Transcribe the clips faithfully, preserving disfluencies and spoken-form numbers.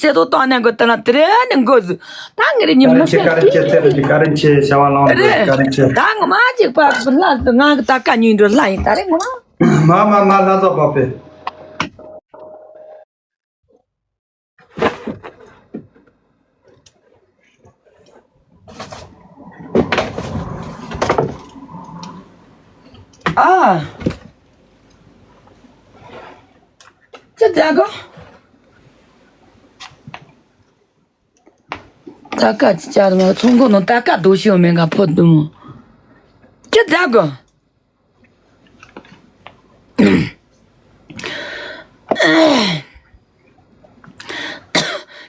ཚེ་ཐོག་བཏང་ནས་འགོ་དེ་ལ་དེ་རེ་ནས་འགོ་ཟུ། ད་ངེད་རེ་ཉིན་མོ་ཀ་རེ་ཆེ་ཀ་རེ་ཆེ་ཚེ་རེ་ཀ་རེ་ཆེ་བྱ་བ་ལང་རེ་ཀ་རེ་ཆེ། ད་ངོ་མ་ཅིག་པ་ལ་ང་ད་ཀ་ཉིན་འགྲོ་ལ་ཡིན་ད་རེ་ངོ་མ། མ་མ་མ་ལྷ་ཚོགས་པ་པས། ཨ། ཅི་ཟེར་གོ། ད་ཀ་ཅི་ཅར་མ་ཚོང་གོ་ནོ་ད་ཀ་རྡོ་ཤིའོ་མེ་ག་ཕོ་དུ་མོ། ཅི་ཟེར་གོ།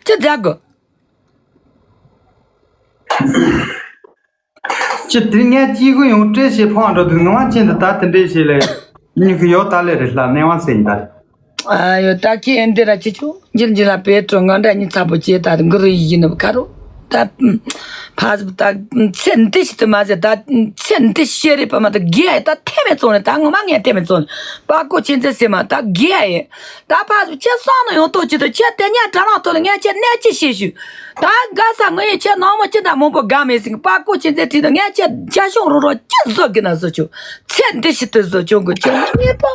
ཅི་ཟེར་གོ། ཅི་དེ་ངས་ཅི་གུ་ཡོང་སྤྲད་བྱེད་ཕང་འགྲོ་དུས་ངོ་མ་ཅན་དུ་ད་དེ་འདྲས་བྱེད་ལེ། མྱི་གི་ཡོད་ད་ལེ་རེད་ལ་གནས་དབང་སེ་ཡིན་ད། ཨ་ཡོད་ད་ཁྱེད་ཨེ་འདི་ར་ཅི་ཆུ་འཇིལ་འཇིལ་ལ་བེད་སྤྲོ་ང་འདྲ་གཉིས་ཚ་པོ་བྱེད་ད་དེ་གུ་རུ་ཡི་ཡིན་ནོ་ཁ་རུ་ད། ཕ་ཟི་ད་ཚེ་འདི་ཞིག་ཏུ་མ་ཟེར་ད་ཚེ་འདི་ཤེས་རེད་པ་མ་ད་དགེ་ཨེ་ད་ཐེ་མེད་བཙོང་ནས་ད་ངོ་མ་ངས་ཐེ་མེད་བཙོང་ནས་པ་ཀོ་ཆེན་ཚེ་སེ་མ་ད་དགེ་ཨེ། ད་ཕ་ཟི་ཁྱེད་སང་ནོ་ཡོང་ཏོ་ཅི་ད་ཁྱེད་དེ་ཉག་དྲ་ལང་ཐོ་ལ་ངས་ཁྱེད་གནས་ཅི་ཤེས་ཞུ། ད་དགའ་ས་ངོ་ཡི་ཁྱེད་ནང་མོ་ཅི་འདྲ་མང་པོ་དགའ་མེད་ཟིན་པ་ཀོ་ཆེན་ཚེ་ཁྲིད་དོ་ངས་ཁྱེད་རྒྱ་གཞུང་རོ་རོ་ཅི་བཟོ་གི་ན་བཟོ་ཆུ། ཚེ་འདི་ཞིག་ཏུ་བཟོ་ཆུང་གི་ཁྱེད་ངེས་པ།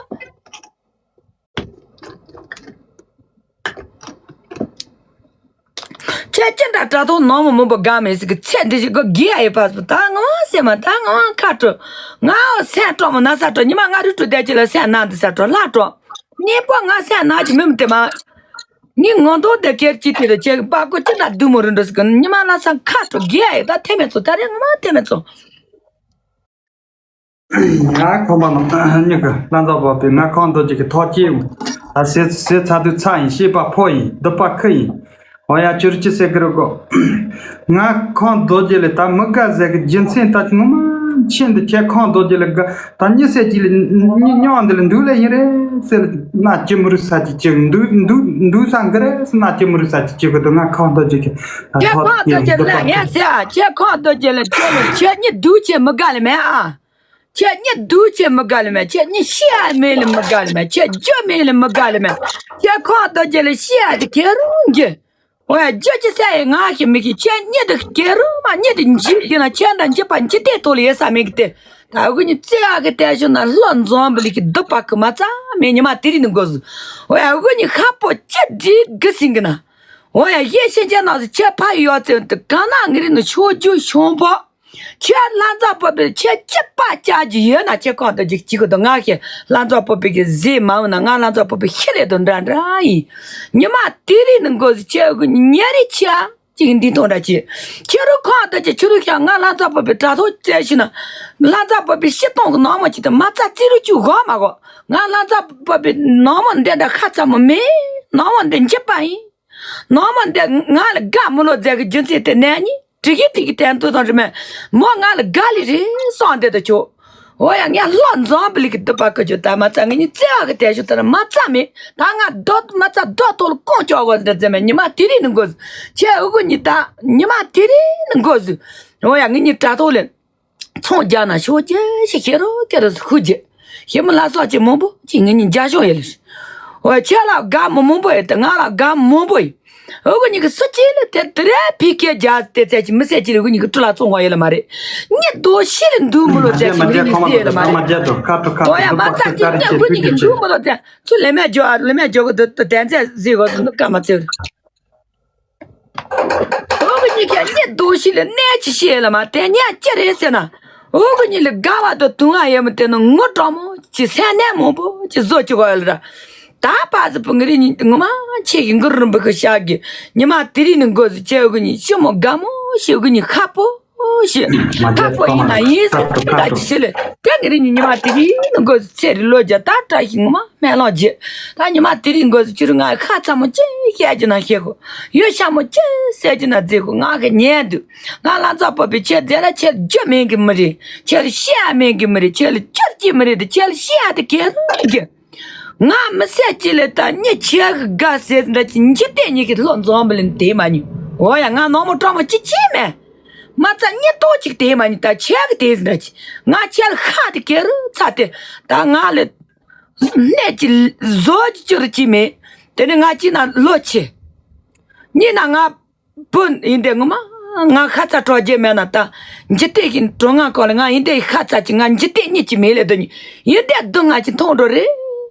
ཁྱེད་ཅི་འདྲ་དྲ་ཐོག་ནང་མོ་མང་པོ་དགའ་མེད་ཟིན་གི་ཚེ་འདི་ཞིག་གི་དགེ་ཡ་ཡི་ཕ་ཟི་ད་ངོ་མ་སེ་མ་ད་ངོ་མ་ཁ་དྲོ། ང་སེམས་སྤྲོ་མོ་ན་ས་དྲོ་ཉི་མ་ང་རུ་དྲུ་བསྡད་ཀྱི་ལ་སེམས་ན་འདི་ས་དྲོ་ལྷ་དྲོ། གཉིས་པོ་ང་སེམས་ན་གྱི་མི་མི་དེ་མ། ངའི་ངོ་མདོག་དེ་ཁྱེར་གྱིས་དེ་རུ་ཁྱེད་ཀྱི་པ་ཀོ་ཅི་འདྲ་བདུད་མོ་རུ་འགྲོ་ཟིག་གི་ཉི་མ་ལ་སང་ཁ་དྲོ་དགེ་ཡ་ཡོད་ད་ཐེ་མེད་ཚོ་ད་རེ་ངོ་མ་ཐེ་མེད་ཚོ། ང་ཁོམ་པ་ནང་གཉིས་ཀྱི་ལྷ་འཛོགས་པ་པས་ང་ཁོང་རྡོ་རྗེ་གི་ཐོག་སྐྱེས་ཡོང་། ད་ཟས་ཟས་ཚ་དུས་ཚ་ཡིན་ཤེས་པ་ཕོ་ཡིན་སྡུག་པ་ཁུ་ཡིན། འོ་ཡ་ཁྱོད་ཅི་ཟེར་གི་རེད་གོ། ང་ཁོང་རྡོ་རྗེ་ལས་ད་མི་དགའ་ཟེར་གི་རྒྱུ་མཚན་ད་ངོ་མ་ཆེ་འདི་ཁྱེད་ཁོང་རྡོ་རྗེ་ལས་དགའ། ད་མྱི་ཟེར་གྱི་ལ་མྱི་སྙོང་འདི་ལ་འདུག་ལེ་ཡིན་རེད་ཟེར་ན་ཅི་མི་རུ་ས་ཅི་ཅི་འདུག་འདུག་འདུག་ས་འགི་རེད་ཟེར་ན་ཅི་མི་རུ་ས་ཅི་ཅི་གི་འདུག་ང་ཁོང་རྡོ་རྗེ་གི་ད་ཁྱེད་ཐོག་ཁོང་རྡོ་རྗེ་ལ་ངས་ཟེར་ཨ་ཁྱེད་ཁོང་རྡོ་རྗེ་ལ་ཁྱེད་ལ་ཁྱེད་གཉིས་འདུག་ཁྱེད་མི་དགའ་ལེ་མེད་ཨ། ཁྱེད་གཉིས་འདུག་ཁྱེད་མི་དགའ་ལེ་མེད། ཁྱེད་གཉིས་ཤི་ཨ་མེད་ལེ་མི་དགའ་ལེ་མེད། ཁྱེད་རྒྱུ་མེད་ལེ་མི་དགའ་ལེ་མེད། ཁྱེད་ཁོང་རྡོ་རྗེ་ལ་ཤི་ཨ་དེ་ཁྱེད་རང་གི། འོ་ཡ་རྒྱུ་ཅི་ཟེར་ཡི་ང་ཞིག་མི་ཤེས། ཁྱེད་གཉིས་དེ་ཁྱེད་རང་མ་གཉིས་དེ་འཇིག་རྒྱུ་ན་ཁྱེད་འདྲ་འཇིག་པ་འཇིག་དེ་ཐོག་ལ་ཡོད་ས་མེད་གི་དེ། ད་འུ་གཉིས་བརྩེ་བ་གི་དེ་ཞུ་ན་ལྷོ་འཛོམས་པ་ལི་གི་སྡུག་པ་གི་མ་རྩ་མེད་ཉི་མ་དེ་རིང་ནི་འགོ་ཟུ། འོ་ཡ་འུ་གཉིས་ཁ་པོ་ཅི་འགྲིག་གི་ཟིན་གི་ན། འོ་ཡ་ཡེ་ཤེས་ཅན་ནང་སུ་ཁྱེད་ཕ་ཡོད་ཚེ་དེ་གང་ན་ངི་རིང་ནི་ཆོས་རྒྱུ་ཤོང་པོ། ཁྱེད་ལྷ་མཛངས་སྤོབས་པའི་ཁྱེད་ཅི་པ་ཅག་གི་ཡོད་ན་ཁྱེད་ཁོང་དུ་ཅིག་ཅིག་གི་དུ་ང་ཁྱེད་ལྷ་མཛངས་སྤོབས་པའི་གི་ཟས་མ་འོང་ན་ང་ལྷ་མཛངས་སྤོབས་པའི་ཤི་ལས་དུ་འདྲ་འདྲ་ཡིན། ཉི་མ་དེ་རིང་ནི་འགོ་ཟི་ཁྱེད་གི་ཉེ་རི་ཆ་ཅིག་འདི་ཐོང་འདྲ་ཅི། ཁྱེད་རུ་ཁོང་དུ་ཅི་ཁྱེད་རུ་ཁྱེད་ང་ལྷ་མཛངས་སྤོབས་པའི་དྲ་ཐོག་བཙལ་ཤི་ན། ལྷ་མཛངས་སྤོབས་པའི་ཤི་སྟོང་གི་ནང་མ་ཅིག་དུ་མ་རྩ་རྩི་རུ་ཅུ་གོ་མ་གོ། ང་ལྷ་མཛངས་སྤོབས་པའི་ནང་མ་འདི་འདྲ་ཁ་ཚ་མོ་མེད། ནང་མ་འདི་འཇིབ་པ་ཡིན། ནང་མ་འདི་ང་ལ་དགའ་མི་ལོ་མཛད་གི་རྒྱུ་མཚན་དེ་ནས་ནི་དྲི་གི་དྲི་གི་དན་དུ་དང་རི་མེད། མོ་ང་ལ་དགའ་ལི་རེད་སོང་དེ་དུ་ཆོ། འོ་ཡ་ངས་ལྷོ་འཛོམས་པ་ལི་གི་སྡུག་པ་ཀུ་ཅོ་ད་མ་རྩ་ངེད་གཉིས་བརྩེ་བ་གི་དལ་ཞུ་དེ་ན་མ་རྩ་མེད། ད་ང་རྡོ་མ་རྩ་རྡོ་ཐོག་ལ་ཀོང་ཅོག་གོ་འདྲ་མཛད་མེད་ཉི་མ་དེ་རིང་ནི་འགོ་ཟུ། ཁྱེད་འུ་གུ་གཉིས་ད་ཉི་མ་དེ་རིང་ནི་འགོ་ཟུ། འོ་ཡ་ངེད་གཉིས་དྲ་ཐོག་ལ། ཚོང་རྒྱག་ན་ཤོག་ཅེས་ཤིག་ཤེས་རོགས་ཀྱི་རུ་ཧུ་རྒྱུ། ཤེས་མི་ལ་སོགས་ཀྱི་མང་པོ་ཅིག་ངེད་གཉིས་རྒྱ་ཤོག་ཡོད་ལ། འོ་ཁྱེད་ལ་དགའ་མོ་མང་པོ་ཡོད་དེ་ང་ལ་དགའ་མོ་མང་པོ་ཡོད། འུ་གུ་གཉིས་ཀྱི་སུ་གཅིག་ལ་དེ་དེ་རེ་ཕི་ཁེ་རྒྱ་དེ་ཚད་ཀྱི་མི་སེ་གཅིག་ལ་འུ་གུ་གཉིས་ཀྱི་སྤྲུ་ལ་བཙོང་བ་ཡོད་ལ་མ་རེད། གཉིས་རྡོ་ཤི་ལ་འདུག་མི་ལོ་ཚད་ཀྱི་མི་གཉིས་སེ་ཡོད་ལ་མ་རེད། འོ་ཡ་མ་རྩ་གཅིག་གཉིས་འུ་གུ་གཉིས་ཀྱི་འདུག་མི་ལོ་ཚད་ཚུ་ལེ་མེད་འཇོག་ཨ་ལེ་མེད་འཇོག་གི་འདུག་དོ་དན་ཚད་ཟིག་གོ་འདུག་ཀ་མ་ཚེ། འུ་གུ་གཉིས་ཀྱི་གཉིད་དུ་ཞིག་ལ་གནས་ཀྱི་ཤེས་ལ་མ་དེ་ཉག་ཅི་རེད་ཟེར་ན། འུ་གུ་གཉིས་ལ་དགའ་བ་དང་དུང་བ་ཡོད་མོ་དེ་ནི་ངུ་གྲོགས་མོ་ཅི་སེམས་ནད་མང་པོ་ཅི་བཟོ་ཅི་གོ་ཡོད་ལ་ར། ད་ཕ་ཟི་བུ་ངི་རི་ངོ་མ་ཆེ་གི་མགུར་རིན་པོ་གི་ཤག་གི་ཉི་མ་དེ་རིང་ནི་འགོ་ཟི་ཅེ་འུ་གུ་གཉིས་ཤི་མོ་དགའ་མོ་ཞིག་འུ་གུ་གཉིས་ཁ་པོ་ཞིག་ཁ་པོ་ཡིན་ན་ཡིན་ཟེར་ད་ཅི་ཤི་ལེ་དེ་ངི་རི་ཉི་མ་དེ་རིང་ནི་འགོ་ཟི་ཚེ་རི་ལོ་བརྒྱ་ད་བཀྲ་ཤིས་ངོ་མ། སྨོན་ལམ་རྒྱས། ད་ཉི་མ་དེ་རིང་འགོ་ཟི་ཁྱོད་ང་ཁ་ཚ་མོ་ཅི་བཤད་ཀྱི་ན་བཤད་གོ། ཡོད་ཤ་མོ་ཅི་ཟེར་གྱི་ན་རྫི་གོ་ང་གི་ཉན་འདུག་ང་ལ་ཚ་པོ་པའི་ཁྱེད་རྫི་ལ་ཁྱེད་རྒྱུ་མེད་གི་མི་རེད། ཁྱེད་ཤི་ཡ་མེད་གི་མི་རེད། ཁྱེད་ལ་སྐྱུར་གྱི་མི་རེད། དེ་ཁྱེད་ཤི་ཡ་དེ་གེ་རུ་གི། ང་མི་ཟེར་ཅི་ལེ་ད་ཉི་ཁྱེད་གི་དགའ་ཟེར་འདྲ་ཅི་འཇི་ལྟས་ཉི་གི་ལྷོ་འཛོམས་པ་ལེན་དེ་མ་ཉུ། འོ་ཡ་ང་ནོར་མོ་སྤྲང་མོ་ཅི་ཅི་མེད། མ་རྩ་ཉི་ཏོག་ཅིག་དེ་མ་ཉུ་ད་ཁྱེད་གི་དེ་འདྲ་ཅི། ང་ཁྱེད་ལ་ཁ་དེ་གེ་རུ་ཚ་དེ་ད་ང་ལེ། གནས་ཀྱི་བཟོ་ཅི་ཅི་རུ་ཅི་མེད། དེ་ནི་ང་ཅི་ན་ལོ་ཆེ། ཉིན་ན་ང་བུ་ཡིན་དེ་ངོ་མ་ང་ཁ་ཚ་གྲོགས་རྒྱལ་མེད་ན་ད་འཇིག་རྟེན་གྱི་གྲོང་ང་གང་ལ་ང་ཡིན་དེ་ཁ་ཚ་གྱི་ང་འཇིག་རྟེན་གཉིས་ཀྱི་མེད་ལས་དོན་ཡིན་དེ་སྡུག་བསྔལ་གྱི་མཐོང་འགྲོ་རེད་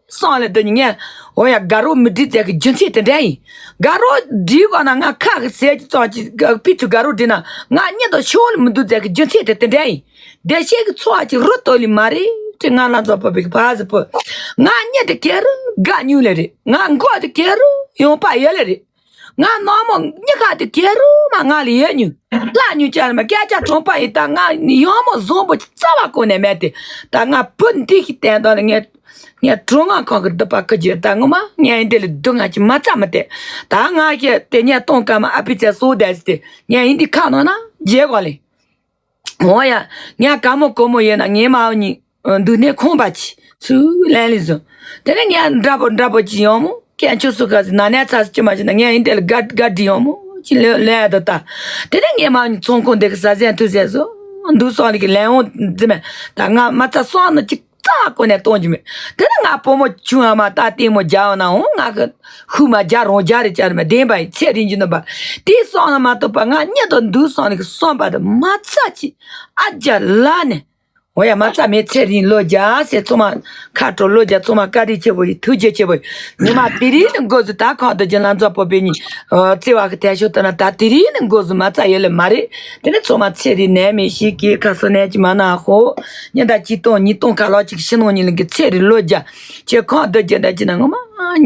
སོང་ལས་དོན་ངས་འོ་ཡ་དགའ་རོགས་མི་འགྲིག་ཙག་གི་རྒྱུ་མཚན་དེ་འདྲ་ཡིན། དགའ་རོགས་འགྲིག་གོ་ན་ང་ཁ་གི་ཟས་ཀྱི་ཙང་གྱི་ཕི་ཚུ་དགའ་རོགས་འགྲིག་ན་ང་གཉིད་དང་ཤོར་ལ་མི་འདུག་ཙག་གི་རྒྱུ་མཚན་དེ་དེ་འདྲ་ཡིན། བདེ་གཤེགས་ཀྱི་ཚོགས་ཀྱི་རུ་ལྟོ་ལི་མ་རེད་དྲི་ང་ལ་འཛོམས་པ་བིག་ཕ་ཟི་པོ། ང་གཉིད་དེ་ཁེ་རུ་དགའ་ཉུལ་ལེ་རེད། ང་མགོ་དེ་ཁེ་རུ་ཡོང་པ་ཡོད་ལེ་རེད། ང་ནག་མོ་གཉིད་ཁ་དེ་ཁེ་རུ་མ་ང་ལ་ཡོད་ཉུལ། ལ་ཉུལ་ཅར་མ་སྐད་ཆ་གྲོང་པ་ཡིན་ད་ང་ཡོང་མོ་བཟང་པོ་རྩ་བ་ཀུན་ནས་མེད་དེ། ད་ང་བུ་འདི་ཞིག་བསྟན་དོན་ལ་ངས་ངས་གྲོང་ང་ཁང་གི་སྡུག་པ་ཁུ་རྒྱུ་ད་ངོ་མ་ངས་འདི་ལ་སྡུག་བསྔལ་གྱི་མ་རྩ་མི་དེ། ད་ང་ཞེ་དེ་ངས་གཏོང་ཀ་མ་ཨ་ཕི་ཚེ་སོ་དེ་ཟི་དེ་ངས་ཡིན་འདི་ཁ་ནང་ན་རྗེ་གོ་ལེ། འོ་ཡ། ངས་དགའ་མོ་གོ་མོ་ཡོད་ན་ངའི་མ་འོ་ཉིད་འདུག་ནས་ཁོང་པ་ཅི་ཚུལ་ལན་ལི་བཟོ། དེ་ནས་ངས་འདྲ་པོ་འདྲ་པོ་ཅི་ཡོང་མོ་ཀན་ཆུ་སུ་ཁ་སི་ན་ནས་ཚ་སི་ཅི་མ་ཅི་ན་ངས་ཡིན་དེ་ལ་དགའ་དགའ་འདྲི་ཡོང་མོ་ཅི་ལན་ལན་ཡ་དོ་ད། དེ་ནས་ངའི་མ་འོ་ཉིད་ཚོང་ཁང་དེ་གི་ཟ་ཟན་ཐུ་ཟན་བཟོ་འདུག་སོང་ལི་གི་ལན་འོང་ཙི་མེ་ད་ང་མ་ཚ་སོང་ནི་ཅི། རྩ་བ་ཀུན་ནས་གཏོང་རྒྱུ་མེད། དེ་ནི་ང་བུ་མོ་ཆུང་ཨ་མ་ད་ལྟད་མོ་རྒྱག་ཡོང་ན་འོང་ང་གི་ཤུགས་མ་རྒྱག་རང་རྒྱག་རེ་བྱ་རེ་མ་བདེན་པ་ཡི་ཚེ་རིང་རྒྱུ་ནི་པ། དེའི་སོང་ན་མ་གཏོགས་པ་ང་གཉིད་དུ་འདུག་སོང་ནི་གི་སོང་པ་དུ་མ་ཚ་ཅི་ཨ་རྒྱ་ལ་ནས། འོ་ཡ་མ་ཚ་མེད་ཚེ་རིང་ལོ་རྒྱ་སེ་ཚོ་མ་ཁ་དྲོ་ལོ་རྒྱ་ཚོ་མ་བཀའ་དྲིན་ཆེ་བོ་ཡི་ཐུགས་རྗེ་ཆེ་བོ་ཡི་ཉི་མ་དེ་རིང་ནི་འགོ་ཟུ་ད་ཁོང་དུ་རྒྱུ་ལ་འཛོགས་པོ་པའི་ཉིན། བརྩེ་བ་གི་དལ་ཤོག་ལྟ་ན་ད་དེ་རིང་ནི་འགོ་ཟུ་མ་ཚ་ཡོད་ལེ་མ་རེད། དེ་ནི་ཚོ་མ་ཚེ་རིང་ནད་མེད་ཞིག་གིས་ཁ་སོ་ནད་ཀྱི་མ་ན་ཧོ། ཉི་ཟླ་གཅིག་སྟོང་ཉིས་སྟོང་ཁ་ལོ་གཅིག་ཕྱི་ནང་གཉིས་ལ་གི་ཚེ་རིང་ལོ་བརྒྱ། ཁྱེད་ཁོང་སྡོད་རྒྱུ་འདྲ་ཅི་ན་ངོ་མ་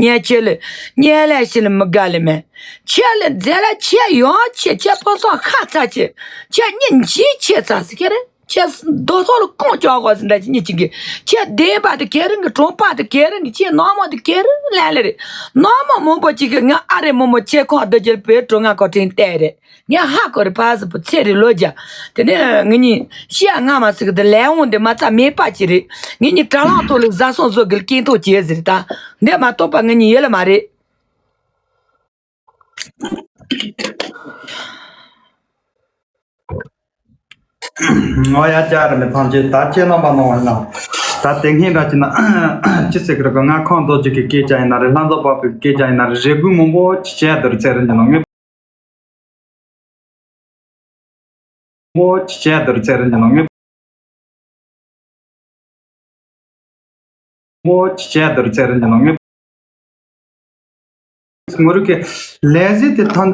ཉལ་ཁྱེད་ལ་ཉལ་ལས་ཤི་ལ་མི་དགའ་ལེ་མེད། ཁྱེད་ལ་མཛེས་ལ་ཁྱེད་ཡོང་ཁྱེད་ཁྱེད་ཕོ་སོང་ཁ་ཚ་ཁྱེད་ཁྱེད་གཉིད་འཇིགས་ཁྱེད་ཚ་སི་ཁྱེད་རེད། ཁྱེད་རྡོ་ཐོག་ལ་ཀོང་ཀྱོག་གོ་ཟིན་འདྲ་ཅི་གཉིད་ཅི་གི་ཁྱེད་བདེན་པ་དེ་ཁྱེད་རང་གི་གྲོང་པ་དེ་ཁྱེད་རང་གི་ཁྱེད་ནག་མོ་དེ་ཁྱེད་རང་ལན་ལེ་རེད། ནག་མོ་མང་པོ་ཅིག་གི་ང་ཨ་རེ་མོ་མོ་ཁྱེད་ཁོང་སྡོད་རྒྱུ་བོད་གྲོང་ང་ཁོ་དྲིན་བལྟས་རེད། ངས་ཧ་གོ་རེ་ཕ་སི་པོ་ཚེ་རེ་ལོ་རྒྱ། དེ་ནས་ངེད་གཉིས་ཤི་ཡ་སྔ་མ་སི་གི་དེ་ལས་འོང་དེ་མ་རྩ་མེད་པ་ཅི་རེད། ངེད་གཉིས་དྲ་ལམ་ཐོག་ལ་བཟའ་སོང་བཟོ་གི་སྐྱིན་ཐོག་བྱས་ཟེར་ད། འདི་མ་གཏོགས་པ་ངེད་གཉིས་ཡོད་ལ་མ་རེད། ང་ཡ་ཅག་རེ་ནས་ཕམ་ཆེ་ད་ཁྱེད་རྣམ་པ་གནང་བ་ཡིན་ན། ད་དེ་སྔོན་འདྲ་ཅི་ན། ཅི་ཟེར་གི་རེད་གོ་ང་ཁོང་རྡོ་རྗེ་གི་སྐད་ཆ་ཡིན་ན་རེད་ལྷ་མཛོ་པ་པོའི་སྐད་ཆ་ཡིན་ན་རེད་རེ་སྐུལ་མང་པོ་ཅི་བྱས་འདུག་རེད་ཚེ་རིང་གི་ནང་ངས། པོ་ཅི་བྱས་འདུག་རེད་ཚེ་རིང་གི་ནང་ངས། པོ་ཅི་བྱས་འདུག་རེད་ཚེ་རིང་གི་ནང་ངས། ངོ་རིག་གི་ལས་གཞི་དེ་ཐོན།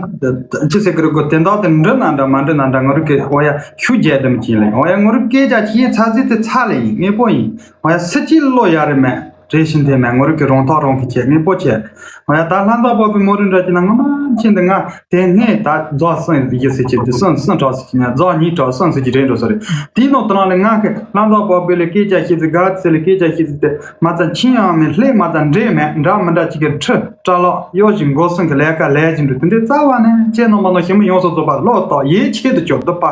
ཅི་ཟེར་གི་རེད་གོ་དེ་འདྲ་དེ་འགྲུབ་ན་འདྲ་མ་འགྲུབ་ན་འདྲ་ངོ་རིག་གི་འོ་ཡ་ཤུགས་རྒྱས་དེ་མི་ཅིག་ལེ་འོ་ཡ་ངོ་རིག་སྐད་ཆ་ཅི་ཡིན་ཚ་ཟིག་དེ་ཚ་ལེ་ཡིན་དངོས་པོ་ཡིན། འོ་ཡ་སུ་གཅིག་བློ་ཡ་རེ་མེད། རེ་བཞིན་དེ་མེད་ངོ་རིག་གི་རང་ཐག་རང་གི་བྱེད་དངོས་པོ་བྱེད། འོ་ཡ་ད་ལྷ་མཛོ་པ་པོའི་མོ་རུ་འདྲ་ཅི་ན་ངོ་མ་ཕྱིན་འདི་ང་དེ་སྔས་ད་རྫོགས་སོང་ཡི་ཟེར་གྱི་འདི་སོང་སོང་གྲོགས་ཟེར་གྱི་ཉ་རྫོགས་གཉིས་གྲོགས་སོང་ཟེར་གྱི་རེད་འགྲོ་ས་རེད། དེའི་ནང་དུ་ནང་ལས་ང་གི་ལྷ་མཛོ་པ་པོ་ལས་སྐད་ཆ་ཤེས་ཟེར་དགའ་ཚེ་ལས་སྐད་ཆ་ཤེས་ཟེར་དེ་མ་ཚ་ཁྱིམ་ཡང་མེད་ལྷས་མ་ཚ་འདྲེས་མེད་འདྲ་མི་འདྲ་ཅིག་གི་ཁྲི་སྐྲ་ལོག་གཡོ་ཞིང་མགོ་སུན་གི་ལས་ཀ་ལས་བཞིན་དུ་དེ་འདྲའི་རྩ་བ་ནས་ཁྱེད་རྣམ་པ་ནང་ཞི་མི་ཡོངས་སུ་རྫོགས་པ་བློ་དང་ཡིད་ཆེས་དུ་གྱུར་འདུག་པ།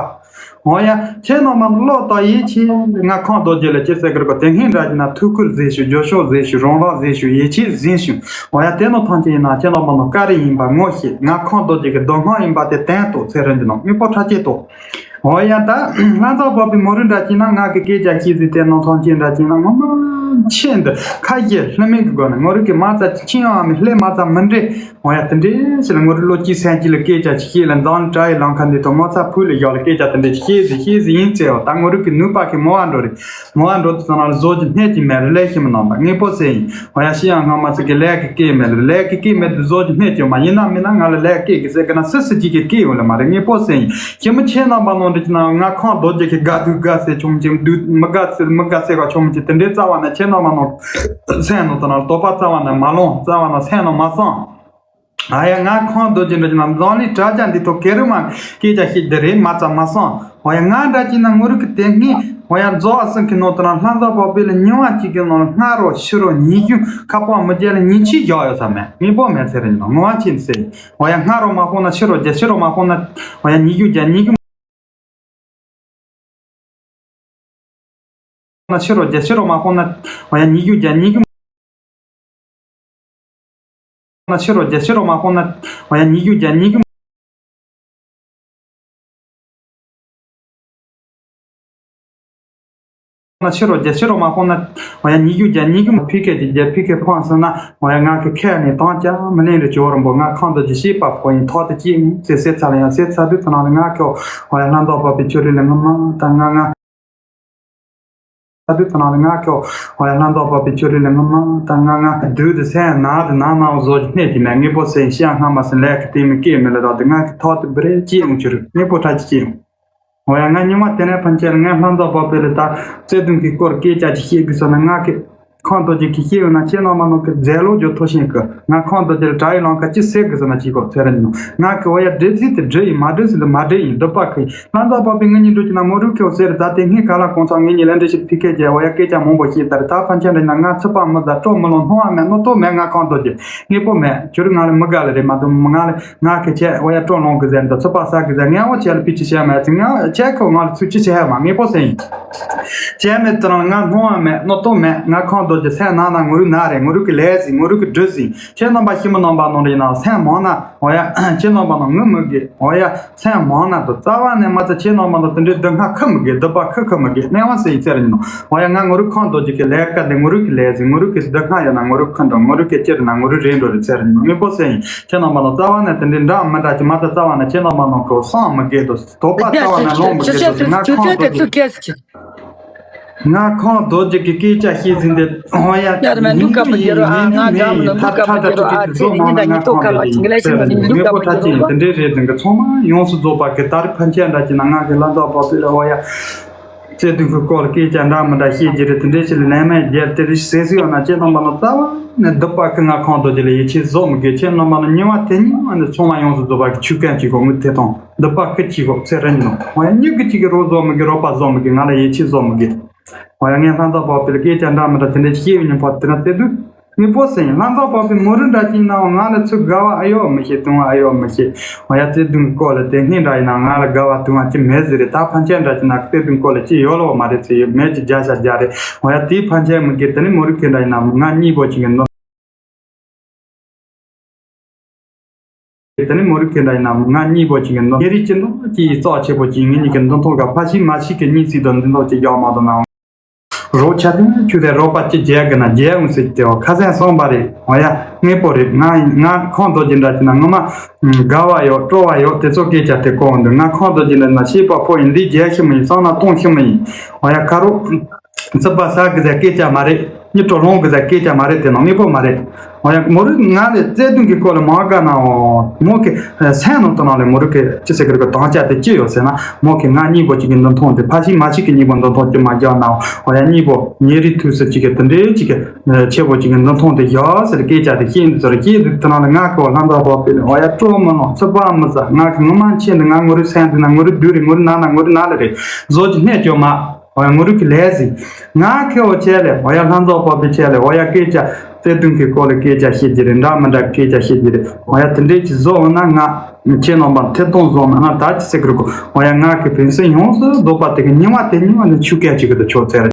འོ་ཡ། ཁྱེད་རྣམ་པ་བློ་དང་ཡིད་ཆེས་ང་ཁོང་རྡོ་རྗེ་ལ་ཅི་ཟེར་དགོས་རེད་པ་དེ་སྔོན་འདྲ་ཅི་ན་ཐུགས་ཁུར་བཟེད་ཞུ་རྒྱུ་ཤོག་བཟེད་ཞུ་རང་རང་བཟེད་ཞུ་ཡིད་ཆེས་ཟིན་ཞུ། འོ་ཡ་དེ་ནོ་ཐང་ཅི་ཡིན་ན་ཁྱེད་རྣམ་པ་ནོ་བཀའ་རེ་ཡིན་པ་ངོ་ཤེས་ང་ཁོང་རྡོ་རྗེ་གི་རྡོ་སྔགས་ཡིན་པ་དེ་དན་ཏོ་ཚེ་རིང་གི་ནང་དངོས་པོ་ཁྲ་ཅེ་ཏོ། འོ་ཡ་ད་ང་ཚོ་བོད་པའི་མོ་རུ་འདྲ་ཅི་ན་ང་གི་སྐད་ཆ་ཤེས་ཟིན་དེ་ནོ་ཐང་ཅི་འདྲ་ཅི་ན་ངོ་མ་ཆེ་འདི་ཁ་ཡེ་ལྷ་མིན་གི་སྒོ་ནས་ངོ་རུ་གི་མ་རྩ་ཆིང་ཡང་མི་ལྷས་མ་རྩ་མི་འདྲེ། འོ་ཡ་དེ་འདྲའི་ཞིག་ལ་ངོ་རུ་བློ་སྐྱིད་སེམས་སྐྱིད་ལ་སྐད་ཆ་ཅིག་བཤད་ལ་མདང་དྲ་ཡི་ལང་ཁ་འདི་ཐོག་ངོ་ཚ་ཕུག་ལ་ཡོག་ལ་སྐད་ཆ་དེ་འདྲ་ཅིག་བཤད་ཟིན་བཤད་ཟིན་ཡིན་ཚེ་འོ་ད་ངོ་རུ་གི་ནུས་པ་གི་མོ་བ་འགྲོ་རེད། མོ་བ་འགྲོ་དུས་ཙམ་ལ་བཟོ་རྒྱུ་སྣེ་གཅིག་མེད་རེད་ལས་ཤི་མི་ནང་པ་དངོས་པོ་ཟེར་ཡིན། འོ་ཡ་ཤི་ཡང་སྔ་མ་ཚིག་གི་ལས་ཀི་སྐད་མེད་རེད་ལས་ཀི་སྐད་མེད་དུ་བཟོ་རྒྱུ་སྣེ་གཅིག་མ་ཡིན་ན་མིན་ན་ང་ལ་ལས་སྐད་གི་ཟེར་གི་ན་སི་སི་གཅིག་གི་སྐད་ཡོང་ལ་མ་རེད་དངོས་པོ་ཟེར་ཡིན། ཁྱེད་མི་ཁྱེད་རྣམ་པ་ནང་འདྲ་ཅི་ན་ང་ཁོང་རྡོ་རྗེ་གི་དགའ་སྡུག་དགའ་ཟེར་ཆུང་ཅིག་སྡུག་མི་དགའ་ཟེར་མི་དགའ་ཟེར་བ་ཆུང་ཅིག་དེ་འདྲའི་རྩ་བ་ནས་ཁྱེད་རྣམ་པ་ནང་སེམས་ནང་དུ་ན་དོགས་པ་རྩ་བ་ནས་མ་ལོང་རྩ་བ་ནས་སེམས་ནང་མ་སོང་། ཨ་ཡ་ང་ཁོང་རྡོ་རྗེ་འདྲ་ཅི་ན་འཛམ་གླིང་དྲ་རྒྱ་འདི་ཐོག་གེ་རུ་མ་སྐད་ཆ་ཤིག་འདི་རེད་མ་ཚ་མ་སོང་། ཨོ་ཡ་ང་འདྲ་ཅི་ན་ངོ་རུ་གི་དེ་སྔའི་ཨོ་ཡ་རྫོགས་ཨ་སང་གི་ནང་དུ་ན་ལྷ་མཛོ་པ་པི་ལ་ཉི་བ་གཅིག་གི་ནང་ལ་སྔ་རོ་ཕྱི་རོ་ཉི་ཤུ་ཁ་པང་མི་རྒྱལ་ལ་ཉིན་གཅིག་བཞག་ཡོད་ས་མེད་དངོས་པོ་མེད་ཚེ་རིང་ནང་ངོ་བ་ཆེན་ཟེར། ཨོ་ཡ་སྔ་རོ་མ་ཕོག་ན་ཕྱི་རོ་རྒྱལ་ཕྱི་རོ་མ་ཕོག་ན་ཨོ་ཡ་ཉི་ཤུ་རྒྱལ་ཉི་ཤུ། ཕྱི་རོ་རྒྱལ་ཕྱི་རོ་མ་ཕོག་ན་ཨོ་ཡ་ཉི་ཤུ་རྒྱལ་ཉི་ཤུ། ཕྱི་རོ་རྒྱལ་ཕྱི་རོ་མ་ཕོག་ན་ཨོ་ཡ་ཉི་ཤུ་རྒྱལ་ཉི་ཤུ། ན་ཕྱི་རོ་རྒྱ་ཕྱི་རོ་མ་ཕོངས་ན། འོ་ཡ་ཉི་གུ་རྒྱ་ཉི་གུ་མ་ཕི་ཁེ་ཅི་རྒྱ་ཕི་ཁེ་ཕོངས་སོང་ན། འོ་ཡ་ང་གི་ཁེ་ནི་ཐང་ཅ་མི་ལེན་རེ་ཅོ་རོ་འབོ་ང་ཁོང་དོ་ཅི་ཤེས་པ་ཕོ་ཡིན་ཐོག་ཏུ་ཅི་ཡིན་ཟེར་ཟེར་ཚ་ལ་ཡང་ཟེར་ཚ་དུས་ཐ་ན་ང་ཁེ་འོ་ཡ་ལྷ་མཛོ་པ་པི་ཆུ་རི་ལ་ང་མ་ད་ང་ང་། ད་དུས་ད་ནང་ལ་ང་ཁྱོ་འོ་ཡ་ལྷ་མཛོ་པ་པི་ཆུ་རི་ལ་ང་མ་ད་ང་ང་དུས་དུ་སེམས་ནང་དུ་ནང་ནང་བཟོ་གི་གནས་ཀྱི་མེད། དངོས་པོ་སེམས་ཤེས་སྔ་མ་སེམས་ལས་ཀྱི་དེ་མི་སྐྱེ་མི་ལ་རག་དུ་ང་གི་ཐོག་ཏུ་བི་རེ་ཅི་ཡོང་ཆུ་རུ་དངོས་པོ་ཁྲ་ཅི་ཅི་ཡོང་། འོ་ཡ་ང་ཉི་མ་དེ་ནས་ཕན་ཆད་ལ་ང་ལྷ་མཛོ་པ་པི་ལ་ད་བརྩེ་དུང་གི་སྐོར་སྐད་ཆ་ཅིག་བཤད་དགོས་ས་ན་ང་གི་ཁོང་རྡོ་རྗེ་གིས་ཤེས་ཡོད་ན་ཁྱེད་རྣམ་པ་ནང་གི་རྫས་ལོ་རྒྱུ་ཐོ་ཤེས་གི། ང་ཁོང་རྡོ་རྗེ་ལ་དྲ་ཡི་ལང་ཁ་ཅི་ཟེར་གི་ཟེར་ན་ཅི་གོ་ཚེ་རིང་ནོ། ང་གི་འོ་ཡ་འདྲེ་ཚིག་དེ་འདྲེ་ཡིན་མ་འདྲེ་ཟེར་དེ་མ་འདྲེ་ཡིན་སྡུག་པ་གི་ལྷ་མཛོ་པ་པི་ངེད་གཉིས་འགྲོ་གི་ན་མོ་རུ་ཁེའོ་ཟེར་ད་དེ་སྔས་ག་ལ་གོང་ཚང་ངེད་གཉིས་ལ་འདྲེ་ཞིག་ཕི་ཁེ་རྒྱལ་འོ་ཡ་སྐད་ཆ་མང་པོ་ཤེས་ཚར་ད་ཕན་ཆད་འདྲ་ན་ང་ཚི་པ་མི་ཟ་སྤྲོ་མི་ལོ་སྣང་བ་མེད་ནོ་ཏོ་མེད། ང་ཁོང་རྡོ་རྗེ་དངོས་པོ་མེད་ཁྱོད་རང་ང་ལ་མི་དགའ་ལ་རེད་མ་གཏོགས་ང་ལ། ང་གི་ཆེ་འོ་ཡ་སྤྲོ་ལོང་གི་ཟེར་འདི་ཚོ་པ་ས་གི་ཟེར་ངས་འོ་ཆེ་ལ་ཕི་ཅི་བྱས་མ་ཚི་ང་ཆེ་ཁོ་ང་ལ་ཚུ་ཅི་བྱས་མ་དངོས་པོ་ཟེར་ཡིན། བྱས་མེད་ཙི་རང་ང་སྣང་བ་མེད་ནོ་ཏོ་མེད། ང་ཁོང་རྡོ་རྗེ་སེམས་ནང་ན་ངུ་རུ་ན་རེད། ངུ་རུ་གི་ལས་ཟིན་ངུ་རུ་གི་འབྲུ་ཟིན། ཁྱེད་རྣམ་པ་ཤི་མི་རྣམ་པ་ནང་རེད་ན་སེམས་མང་ན་འོ་ཡ་ཁྱེད་རྣམ་པ་ནང་ངུ་མི་དགོས། འོ་ཡ་སེམས་མང་ན་དོ་རྩ་བ་ནས་མ་ཚ་ཁྱེད་རྣམ་པ་ནང་དེ་འདྲའི་སྡུག་བསྔལ་ཁུ་མི་དགོས། སྡུག་པ་ཁུ་ཁུ་མི་དགོས། སྣང་བ་ཟེར་ཡིན་ཟེར་ཡིན་ནོ། འོ་ཡ་ང་ངུ་རུ་ཁོང་རྡོ་རྗེ་གི་ལས་ཀ་དེ་ངུ་རུ་གི་ལས་ཟིན། ངུ་རུ་གི་སྡུག་བསྔལ་ཡོད་ན་ངུ་རུ་ཁུ་འགྲོ། ངུ་རུ་གི་ཅི་རེད་ན་ངུ་རུ་རེད་འགྲོ་རེད་ཟེར་ཡིན་ནོ། དངོས་པོ་ཟེར་ཡིན། ཁྱེད་རྣམ་པ་ནང་རྩ་བ་ནས་དེ་འདྲའི་འདྲ་མི་འདྲ་ཅི་མ་ཚ་རྩ་བ་ནས་ཁྱེད་རྣམ་པ་ནང་གི་སང་མི་དགོས་དོ། དོགས་པ་རྩ་བ་ནས་ལོང་མི་དགོས་དོ། ང་ཁོང་རྡོ་རྗེ་ང་ཁོང་རྡོ་རྗེ་གི་སྐད་ཆ་བཤད་ཟིན་ཏེ་འོ་ཡ། ཡར་མེ་ལུག་ཀ་མི་རྒྱལ་རོ་ཨ་ང་དགའ་མི་ལ་ལུག་ཀ་མི་རྒྱལ་རོ་ཨ་ཚེ་ནི་ཉི་ཟླ་ཉི་ཐོག་ཀ་པ་ཅིང་ལ་ཤི་མི་ལུག་ཀ་མི་རྒྱལ་རོ་ཨ། ཚང་མ་ཡོངས་སུ་རྫོགས་པ་གི་ང་ཁོང་རྡོ་རྗེ་ཡིན་ཟེར་ནས་དངོས་པོ་ཁྲ་ཅིག་ཡིན། དེ་འདྲའི་རེད་དེ་གི་ཚང་མ་ཡོངས་སུ་རྫོགས་པ་གི་ད་རེས་ཕན་ཆད་འདྲ་ཅིག་ན་ང་གི་ལ་འདོགས་པ་པི་ལ་འོ་ཡ། བརྩེ་དུང་གི་སྐོར་སྐད་ཆ་འདྲ་མི་འདྲ་བཤད་ཀྱི་རེད། དེ་འདྲའི་ཞིག་ལ་ལན་མེད་རྒྱལ་དེ་རིགས་ཟེར་སྲིད་ཡོད་ན་ཁྱེད་རྣམ་པ་ལ་རྩ་བ་ནས་སྡུག་པ་གི་ང་ཁོང་རྡོ་རྗེ་ལ་ཡིད་ཆེས་བཟོ་མི་དགོས། ཁྱེད་རྣམ་པ་ལ་ཉི་མ་དེ་ཉི་མ་ནས་ཚང་མ་ཡོངས་སུ་རྫོགས་པ་གི་ཆུ་རྐྱེན་གཅིག་གོ་ངུ་དེ་དང་སྡུག་པ་གི་གཅིག་གོ་ཚེ་རིང་ནོ། འོ་ཡ་མྱི་གི་གཅིག་གི་རོགས་བཟོ་མི་དགོས། རོགས་པ་བཟོ་མི་དགོས། ང་ལ་ཡིད་ཆེས་བཟོ་མི་དགོས། འོ་ཡ་ངས་ལྷ་མཛོ་པ་པི་ལ་སྐད་ཆ་འདྲ་མི་འདྲ་དེ་འདྲ་བཤད་ཡོད་ཉིན་ཕོ་དེ་ན་བརྩེ་དུང་དངོས་པོ་ཟེར་ཡིན། ལྷ་མཛོ་པ་པི་མོ་རུ་འདྲ་ཅིག་ན་ང་ལ་ཚུར་དགའ་བ་ཨ་ཡོ་མི་ཤེས། དུང་བ་ཨ་ཡོ་མི་ཤེས། འོ་ཡ་བརྩེ་དུང་གི་སྐོར་ལ་དེ་སྔས་འདྲ་ཡིན་ན་ང་ལ་དགའ་བ་དུང་བ་ཅི་མེད་ཟེར་རེད། ད་ཕན་ཆད་འདྲ་ཅིག་ན་བརྩེ་དུང་སྐོར་ལ་ཅི་ཡོད་ལོ་མ་རེད་ཟེར་ཡོད་མེད་ཅི་རྒྱ་ཤ་རྒྱ་རེད། འོ་ཡ་དེའི་ཕན་ཆད་མི་དགོས། དེ་ནི་མོ་རུ་ཁེ་འདྲ་ཡིན་ན་ང་གཉིས་པོ་ཅིག་གི་འདོན། དེ་ནི་མོ་རུ་ཁེ་འདྲ་ཡིན་ན་ང་གཉིས་པོ་ཅིག་གི་འདོན། ཉེ་རིགས་ཀྱི་འདོན་ཅི་ཡི་རྩ་ཆེ་པོ་ཅིག་ངེད་གཉིས་ཀྱི་འདོན་ཐོག་ག་ཕ་ཤི་མ་ཤི་གི་གཉིས་སྲིད་དོ་འདི་འདོག་ཅིག་ཡག་མ་དོ་ན། རོགས་ཆ་དེ་ཆུ་དེ་རོགས་པ་ཅི་རྒྱལ་གི་ན་རྒྱལ་འོང་ཟེར་གི་དེ་བ་ཁ་སང་སོང་པ་རེད། འོ་ཡ་དངོས་པོ་རེད། ང་ང་ཁོང་རྡོ་རྗེ་འདྲ་ཅིག་ན་ངོ་མ་དགའ་བ་ཡོད་སྤྲོ་བ་ཡོད་དེ་ཚོ་སྐད་ཆ་དེ་གོ་འོང་འདུག་ང་ཁོང་རྡོ་རྗེ་འདྲ་ན་ཤེས་པ་ཕོ་ཡིན་འདི་རྒྱལ་ཤི་མི་ཡིན་བསམ་ན་གཏོང་ཤི་མི་ཡིན། འོ་ཡ་ཁ་རོག་ཚིག་པ་ཟ་གི་ཟ་སྐད་ཆ་མ་རེད། མྱི་སྤྲོ་ལོང་གི་ཟ་སྐད་ཆ་མ་རེད། དེ་ནང་དངོས་པོ་མ་རེད། འོ་ཡ་མོ་རུ་ང་ལས་བརྩེ་དུང་གི་སྐོར་ལ་མ་དགའ་ནའང་མོ་གི་སེམས་ནང་དུ་ནང་ལས་མོ་རུ་གི་ཅི་ཟེར་གི་རུ་གི་དང་ཆ་དེ་ཅི་ཡོད་ཟེར་ན་མོ་གི་ང་གཉིས་པོ་གཅིག་གི་འདུན་ཐོང་དེ་ཕ་ཤི་མ་ཤི་གི་གཉིས་པོ་འདུན་ཐོང་ཅི་མ་རྒྱག་ནའང་འོ་ཡ་གཉིས་པོ་ཉེ་རིགས་ཐུག་ས་གཅིག་གི་དེ་འདྲའི་གཅིག་གི་ཆེ་བོ་གཅིག་གི་འདུན་ཐོང་དེ་ཡོད་ཟེར་སྐད་ཆ་དེ་ཤེས་འདུག་ཟེར་ཤེས་འདུག་དེ་ནང་ལ་ང་གི་བ་ལྷ་འདྲ་བོ་པས་འོ་ཡ་སྤྲོ་མི་ལོང་ཚིག་པ་མི་ཟ་ང་གི་ངོ་མ་ཆེ་འདུག་ང་ངུ་རུ་སེམས་འདུག་ན་ངུ་རུ་སྡུག་རེད། ངུ་རུ་ན་ན་ངུ་རུ་ན་ལ་རེད། བཟོ་གི་གནས་སྐྱོ་མ། འོ་ཡ་ངུ་རུ་གི་ལས་ཟིན། ང་ཁེ་འོ་ཆེ་ལེ་འོ་ཡ་ལྷ་མཛོ་པ་པི་ཆེ་ལེ་འོ་ཡ་སྐད་ཆ་བརྩེ་དུང་གི་སྐོར་ལ་སྐད་ཆ་བཤད་ཀྱི་རེད། འདྲ་མི་འདྲ་སྐད་ཆ་བཤད་ཀྱི་རེད། འོ་ཡ་དེ་འདྲས་ཀྱི་བཟོ་འོ་ན་ང་ཁྱེད་རྣམ་པ་ཐེ་གཏོང་བཟོ་ན་ང་ད་ཅི་ཟེར་གི་རུ་གོ་འོ་ཡ་ང་གི་ཕན་སེམས་ཡོངས་སུ་རྫོགས་པ་དེ་གི་ཉི་མ་དེ་ཉི་མ་ནི་ཆུ་སྐད་ཅིག་གི་དུ་ཆོག་ཚེ་རེད།